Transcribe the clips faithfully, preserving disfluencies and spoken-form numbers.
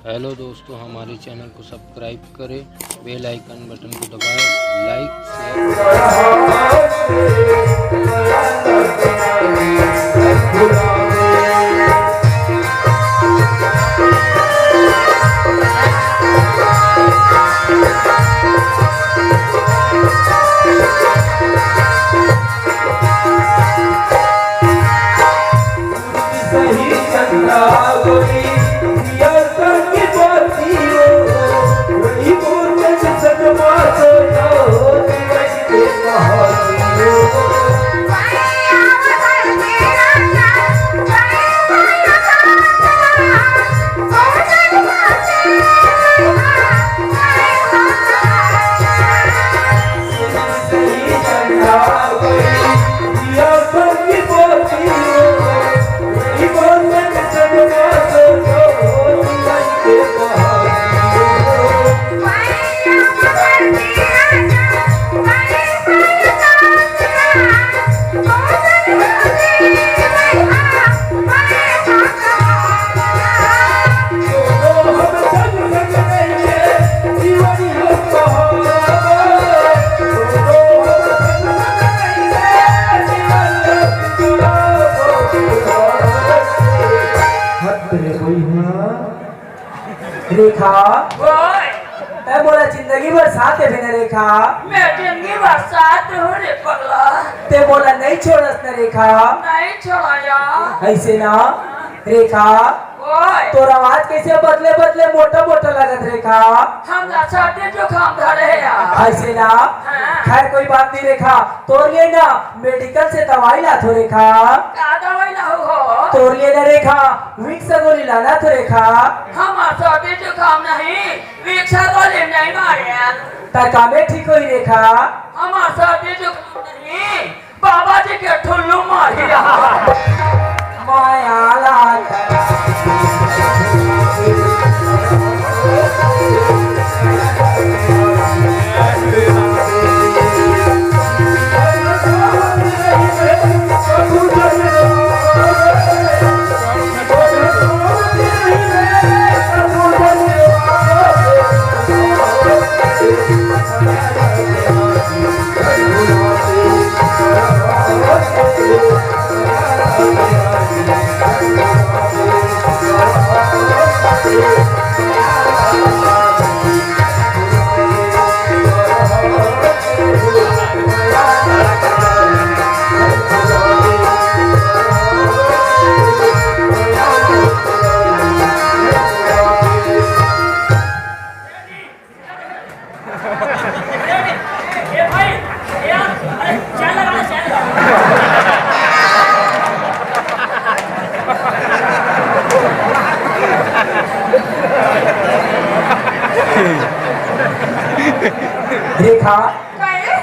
Hello दोस्तों, हमारे channel को सब्सक्राइब करें, बेल आइकन बटन को दबाएं, लाइक, शेयर। हट रे कोई हुआ। रेखा, ओए, तैं मोला जिंदगी भर साथ देबे न रेखा। मैं जिंदगी भर साथ हूँ रे पगला। तैं मोला नहीं छोड़स न रेखा। नहीं छोड़ा यार। ऐसे ना रेखा, ओए। तोर आवाज कैसे बदले बदले मोटा मोटा लगत रेखा। हमला सर्दी जुकाम धरे हे यार। ऐसे ना, हाँ। खैर कोई बात नहीं रेखा, तोर लिए ना मेडिकल से दवाई लाथो रेखा। का दवाई लाहू हो? तोर लिए ना रेखा, विक्स गोली लाना तो रेखा। हमार सर्दी जुकाम नहीं, विक्स गोली नहीं मारे। त कामे ठीक होई रेखा। हमार सर्दी जुकाम नहीं, बाबा जी के ठुल्लू मारी रहा। माया लाल। रेखा, काहे?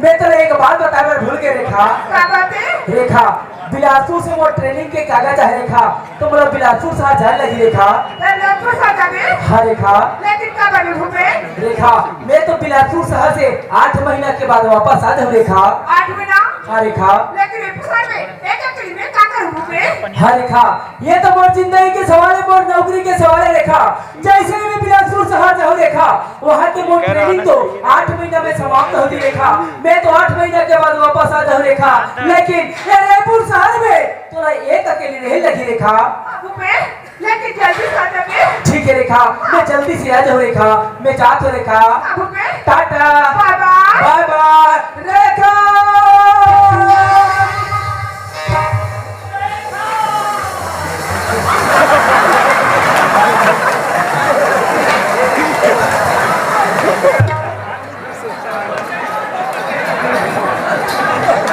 मैं तोला एक बात बताए बर भूल गे रेखा। का बात हे? रेखा, बिलासपुर से मोर ट्रेनिंग के कागज आहे रेखा, त मोला बिलासपुर शहर जाए लगही रेखा। बिलासपुर शहर जाबे? हाँ रेखा। लेकिन कब आबे भूपे? रेखा, मैं तो बिलासपुर शहर से आठ महीना के बाद वापस आ जाहूँ रेखा। आठ महीना? हाँ रेखा। लेकिन ये शहर में एक अकेले में का करूँ भूपे? हाँ रेखा, ये तो मोर जिंदगी के सवाल हे, मोर नौकरी के सवाल हे रेखा। जैसे ही मैं बिलासपुर शहर जाहूँ रेखा, वहाँ के मोर ट्रेनिंग तो आठ महीना में समाप्त होही रेखा। मैं तो आठ महीना के बाद वापस आ जाहूँ रेखा, लेकिन ये रायपुर शहर में तोला एक अकेले रहे लगही रेखा। बाबू बे, लेकिन जल्दी से आ जाबे। ठीक हे रेखा, मैं जल्दी से आ जाहूँ रेखा, मैं जात हूँ रेखा। बाबू बे। टाटा। बाय बाय। बाय बाय। रेखा।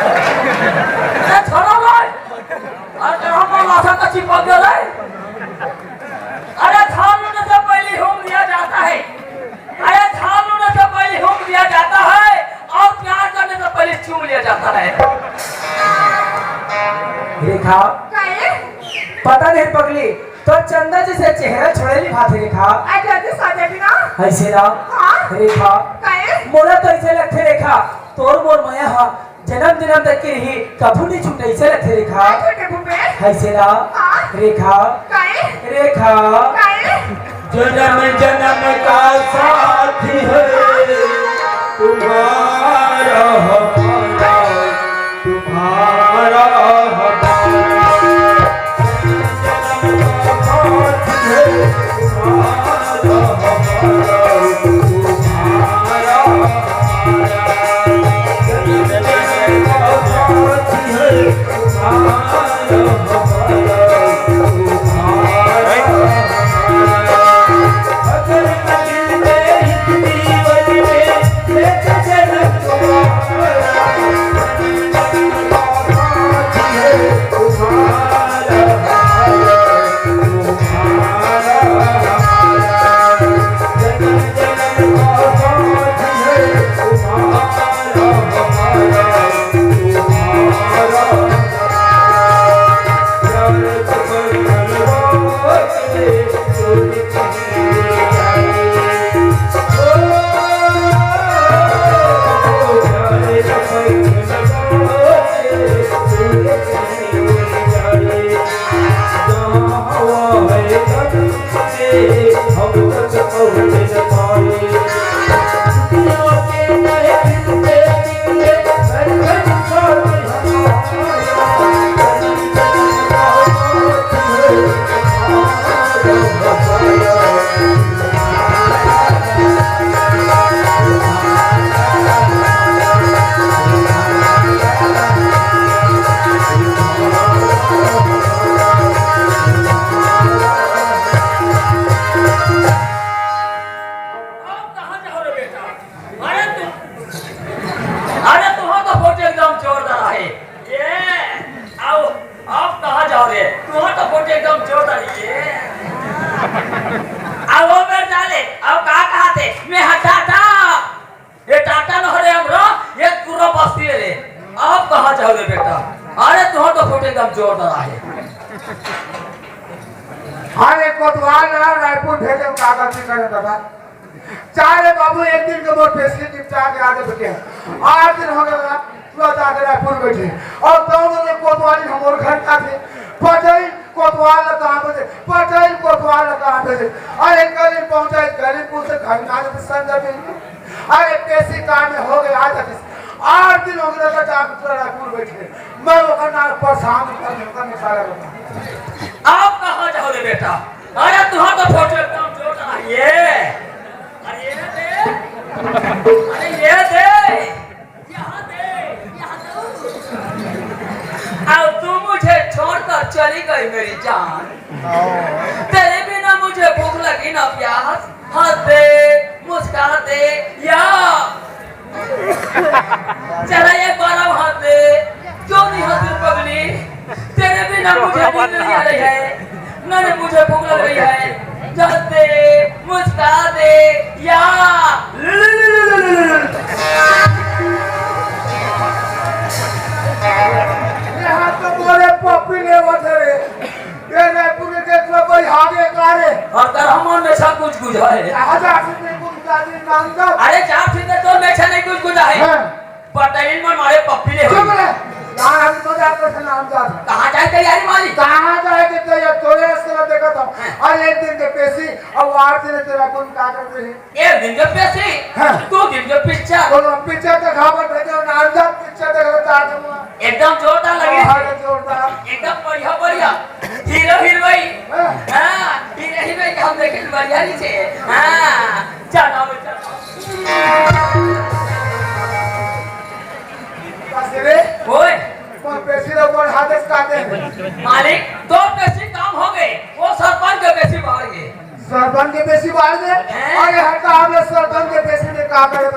अरे छोड़ो भाई, अरे कहाँ पर लाशा का चिपक गया रे? अरे धान लूटने से पहले हूम दिया जाता है। अरे धान लूटने से पहले हूम दिया जाता है और प्यार करने से पहले चूम लिया जाता है। रेखा, काहे? पता नहीं पगली, तोर चंदा जैसे चेहरा छोड़े नहीं भाथे रेखा। आ जल्दी से आ जाबे ना। ऐसे ना। हाँ। रेखा, काहे? मोला तो ऐसे लगथे रेखा, तोर मोर मया हा जन्म जन्म तक के रही, कभू नहीं छूटे, ऐसे लगथे रेखा। आ छोटे भूपे। ऐसे ना। हाँ। रेखा। काहे? रेखा। काहे? जन्म जन्म का साथी है तुम्हारा हमारा, तुम्हारा हमारा। जन्म जन्म का साथी है तुम्हारा हमारा, तुम्हारा हमारा। जन्म जन्म का साथी है तुम्हारा हमारा। अब कहाँ जाओ रे बेटा? अरे तू, अरे तुहां तो फोटो एकदम जोरदार आहे। ये, आओ, अब कहाँ जाओ रे? तुहां तो फोटो एकदम जोरदार हे। अब वो मेरे जाले, अब का कहा थे? मैं हटा था। ये टाटा न हो रे हमरो, ये पूरा बस्ती हे रे। अब कहाँ जाओ रे बेटा? अरे तुहां तो फोटो एकदम जोरदार आहे। अरे कोतवाल ना रायपुर भेजे का गलती करे दादा। चाहे बाबू एक दिन के मोर पेशी निपटा के आ जा बेटे। आठ दिन हो गया, तू जाके रायपुर बैठे। और दोनों ने कोतवाली हमर घर का थे। पटेल कोतवाल कहाँ भेजे, पटेल कोतवाल कहाँ भेजे। अरे कल पहुंचा, गरीबपुर से घर ना आने संजय मिल। अरे पेशी काम में हो गया, आज तक आठ दिन हो गए, जाके तू रायपुर बैठे। मैं ओकर ना परेशान कर, ओकर निकाला बता। आप कहाँ जाओ रे बेटा? अरे तुहां तो फोटो एकदम जोरदार हे। अरे ये दे। अरे ये दे। यहाँ दे। यहाँ दे। अब तू मुझे छोड़कर चली गई मेरी जान। तेरे बिना मुझे भूख लगी ना प्यास। हंस दे, मुस्कान दे, या चला एक बार अब हंस दे। क्यों नहीं हंस रही पगली? तेरे बिना मुझे नींद नहीं आ रही है, ना रे मुझे भूख लग रही है। हंस दे, मुस्का दे, या यहाँ तो बोले पप्पी ले बता रे। ये रायपुर के देख लो भाई, आगे का रे। और कर हम में सब कुछ गुजरा है। आजा, फिर कुछ गाली नाम दो। अरे जा, फिर तो में नहीं कुछ गुजरा है। हाँ। पटेल मन मारे पप्पी ले चुप होई। रे। यार, हम तो जाकर से नाम जात। कहाँ जाए तैयारी मारी? कहाँ जाए के तैयार? तोरे असला देखा था। हाँ। अरे एक दिन के पेशी, अब आठ दिन तेरा कौन का करते हैं? एक दिन के पेशी, हाँ। दो दिन के पिक्चर। बोलो, पिक्चर तो खबर भेजो, नाम जात पिक्चर देखो, चार दिन में। एकदम जोरदार लगे। हाँ, अरे जोरदार। एकदम बढ़िया, बढ़िया। Hero heroine. हाँ। हाँ, हीरो हीरोइन के हम देखे बढ़िया नहीं छे। हाँ, चलो, चलो। बस रे। ओए। तोर पेशी ला ऊपर हाथ से काटे। मालिक, तोर पेशी काम हो गए, वो सरपंच के पेशी बाहर गए। सरपंच के पेशी बाहर गए? हैं? अरे हटा, हमने सरपंच के पेशी में का करे?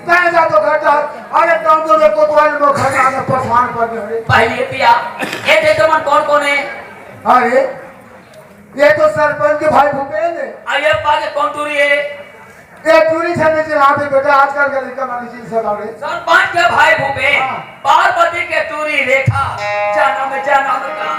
तय जा तो घर जा। अरे तुम दोनों को तो आज मैं घर आना परेशान कर दे रे। पहले पिया, ये दे तो मन कौन कौन है? अरे, ये तो सरपंच के भाई भूपेन है। आ ये पाके कौन टूरी है? ये टूरी छने से यहाँ पे बेटा आजकल का लड़का मानी चीज सब आ रहे। सरपंच के भाई भूपेन, हाँ। पार्वती के टूरी रेखा, जन्म जन्म का।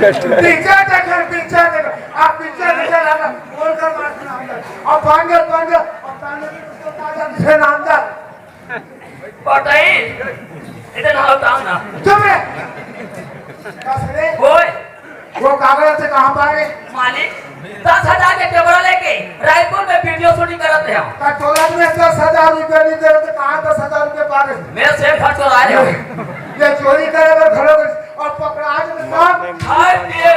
पिक्चर देखे, पिक्चर देखे। आप पिक्चर देखे ना, ना, बोल कर मार सुना अंदर। अब पांडे, पांडे, अब पांडे, तो ताजा दिखे ना अंदर। पटाई, इधर आओ, ताऊ ना। चुप रे। बस रे। ओए। वो कागज से कहाँ पाए? मालिक, दस हजार के कैमरा लेके रायपुर में वीडियो शूटिंग करत रहे हो। का टोला में दस हजार रुपये नहीं दे रहे, तो कहाँ दस हजार रुपये पा रहे? मैं से घर चोरा रहे हो। ये चोरी करे अगर घरों में और पकड़ा के साथ हाय ये।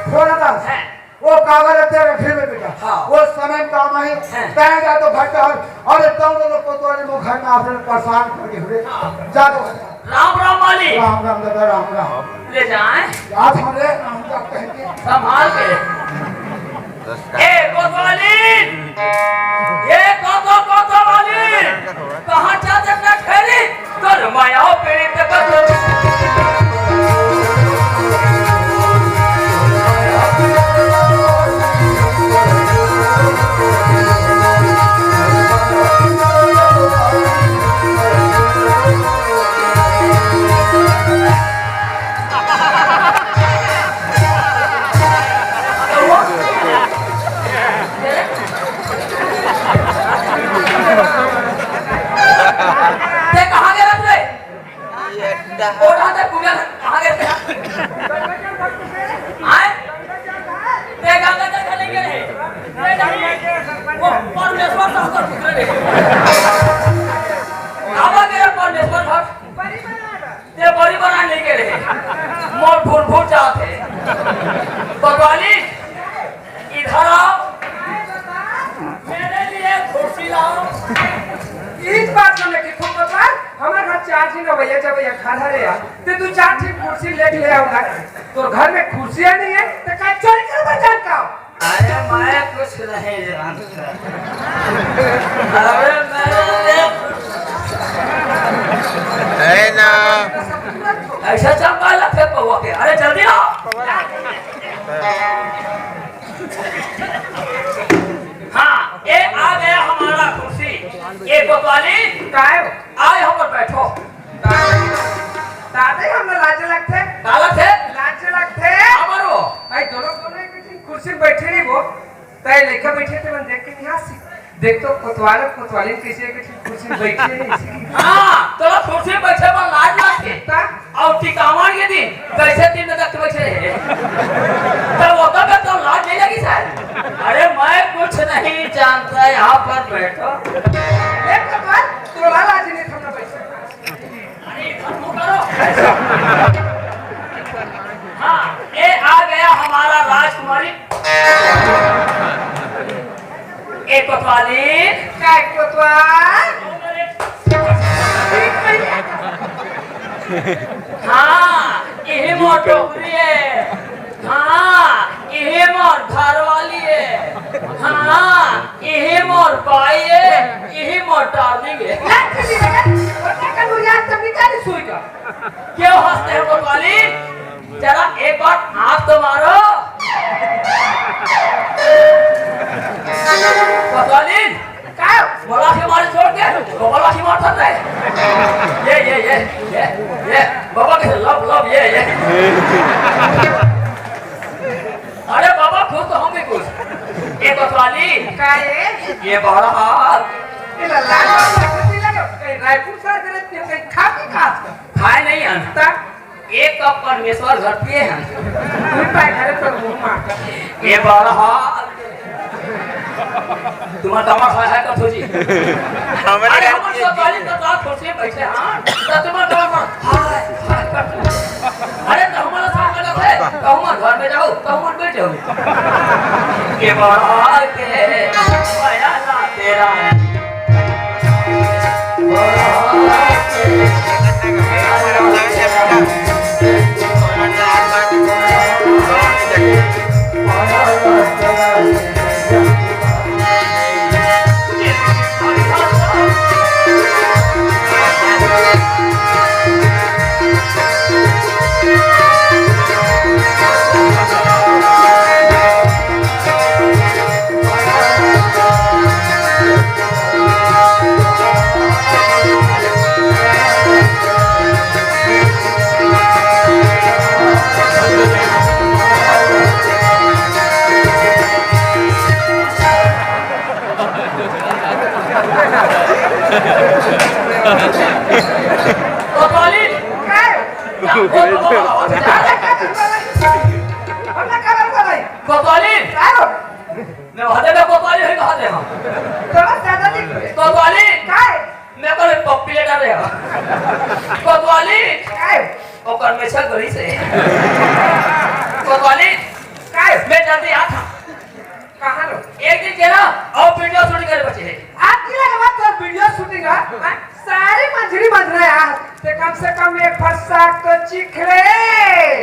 फोन आता। हैं। वो कागज तेरे रखे में बेटा। हाँ। वो समय काम आई। हैं। तय जा तो घर का और, और एकदम वो लोग कोतवाली मुँह घर में आपने परेशान कर के हुए। हाँ। जा दो घर का। राम राम मालिक। राम राम दादा, राम राम। ले जाए। याद हो रे, राम का कह के। संभाल के। ए कोतवाली, ए कोतो कोतवाली, कहाँ जाते इतना खेली? कर माया पीड़ित कर। ते कहाँ गए रे? ओढ़ा ते पूरा कहाँ गए थे? आए? ते गंगा जल ढाने गए थे। वो परमेश्वर साहब का पुत्र रे। आवा गया परमेश्वर साहब। ते बड़ी बना नहीं के रहे, मोर भूल भूल जात है। कोतवाली, इधर आओ, मेरे लिए कुर्सी लाओ। इस बात में मैं कितु कोतवाल, हमारे घर चार दिन हो भैया, जब भैया खा रहे यार, ते तू चार दिन कुर्सी लेके ले आऊंगा। तो घर में कुर्सियां नहीं है, तो का चोरी कर बजान का? अरे, मैं कुछ नहीं जानता। अरे, मैं है ना। ऐसा चमकाए लगथे पौवा के। अरे, जल्दी आओ। हाँ, ये आ गया हमारा कुर्सी। ये कोतवाली, काय? आए हो पर बैठो। दादा, हमला लाज लगथे। का लगथे? लाज लगथे। का बरो? भाई, दोनों, दोनों एक, एक कुर्सी में बैठे नहीं वो। तय लइका बैठे थे, मन देख के नहीं हंसी। देख तो कोतवाल, कोतवालिन कैसे एक, एक कुर्सी में बैठे हैं, इसी की। हाँ, तो कुर्सी में बैठे पर लाज लगथे। का? और टिकावन के दिन कैसे तीन बजे तक बैठे रहे? तब वो तब तो लाज नहीं लगी सर। अरे, मैं कुछ नहीं जानता, यहाँ पर बैठो। ए कोतवाल, तोला लाज नहीं था बैठे। अरे, इधर मुंह करो। हाँ, ये आ गया हमारा राजकुमारी। ए कोतवाली। काय कोतवाल? हाँ, यही मोर डोकरी है। हाँ, इही मोर घरवाली हे। हाँ, इही मोर बाई हे, इही मोर darling हे। ना चली रे, ओतना का लुरिया तब निकाली सुई का। क्यों हंसते हो कोतवाली? जरा एक बार आंख तो मारो। कोतवाली, का? बोला के मारे छोड़ के, तो बोला के मार सकते हैं। ये, ये, ये, ये, ये, बाबा के love, love, ये, ये। अरे बाबा, खुश तो हम भी खुश। ये कोतवाली। का रे? ये बड़ा हाल। ये ला, ला, ला, ला, ला, ला, ए, रायपुर सर करे, ते कहीं खा पी खा आजकल? खाए नहीं है। ता? एक कप परमेश्वर घर पिए हैं। तू पाए घरे पर मुंह मार। ये बड़ा हाल। तुम्हारा दमा खाया है कथो जी? हमारे अरे, घर हमारे की तो गाली तो बात होती है, बैठे, हाँ? तो तुम्हारा दमा, हाय, हाय, अरे, तो हमारा साथ में है, तो हमारे घर में जाओ, तो हमारे बैठ जाओ। ये बड़ा हाल के, माया ना तेरा। कोतवाली। काय? कोतवाली। काय हो? मैं वहां दे कोतवाली होई कहा दे हम। थोड़ा ज्यादा दिख रहे। कोतवाली। काय? मैं कोई पप्पी लेटा रहे हो। कोतवाली। काय? ओकर में से गली से। कोतवाली। काय? मैं जल्दी आ था। कहाँ लो? एक दिन के ना, और वीडियो शूटिंग करे बचे है। आज की लगे बात तो वीडियो शूटिंग है। हाँ? सारी मंजरी बन रहा है यार। ते कम से कम एक फस्सा तो चिखले।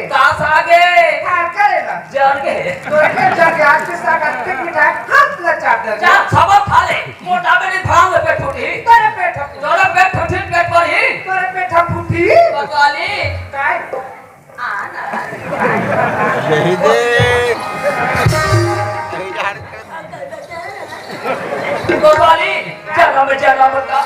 का सागे? हाँ, करे ना। जान के। तो एक जाके आज के साग अत्ते मिठाई हाथ लचाते हैं। जा, सबक खा ले। मोटा में नहीं भांग पेट फूटी। तेरे पेट फूटी। तोरे पेट फूटी, पेट पर ही। तेरे पेट फूटी। बकवाली। काय? यही देख। बकवाली, जन्म जन्म का।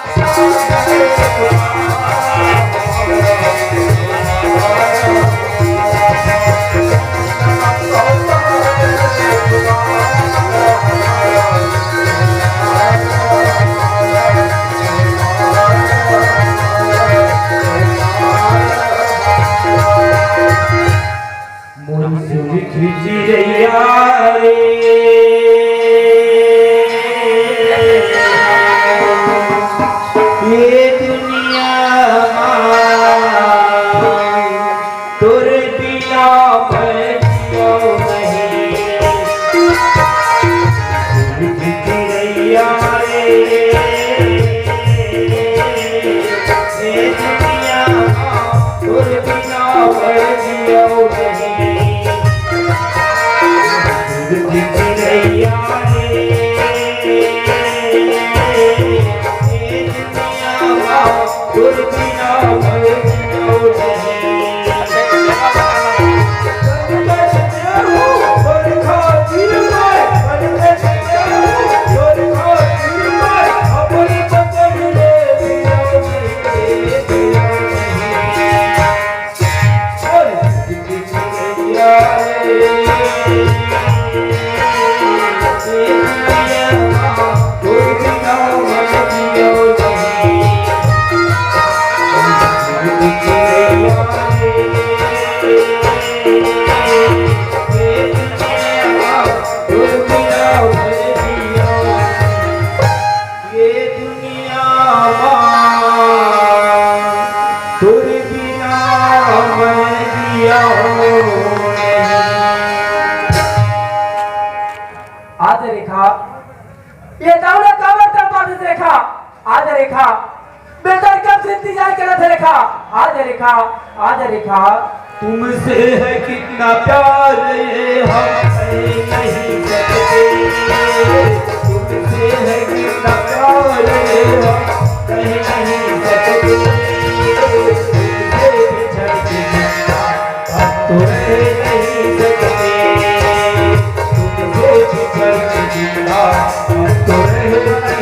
मोर सुरखी चिरैया रे, ये दुनिया मा तोर बिना मैं जियो नहीं। सुरखी चिरैया रे, ये दुनिया मा तोर बिना मैं जियो नहीं। ये दुनिया मा तोर बिना मैं जियो नहीं। आदे रेखा, ये दौलत काबर तड़पात रेखा? आदे रेखा, बेटा कब से इंतजार करत हे रेखा? आदे रेखा, आदे रेखा। तुमसे है कितना प्यार ये हम कह नहीं सकते, तुमसे है कितना प्यार ये हम कह नहीं सकते। तुमसे बिछड़ के जिंदा हम तो रह नहीं सकते, तुमसे बिछड़ के जिंदा हम तो रह नहीं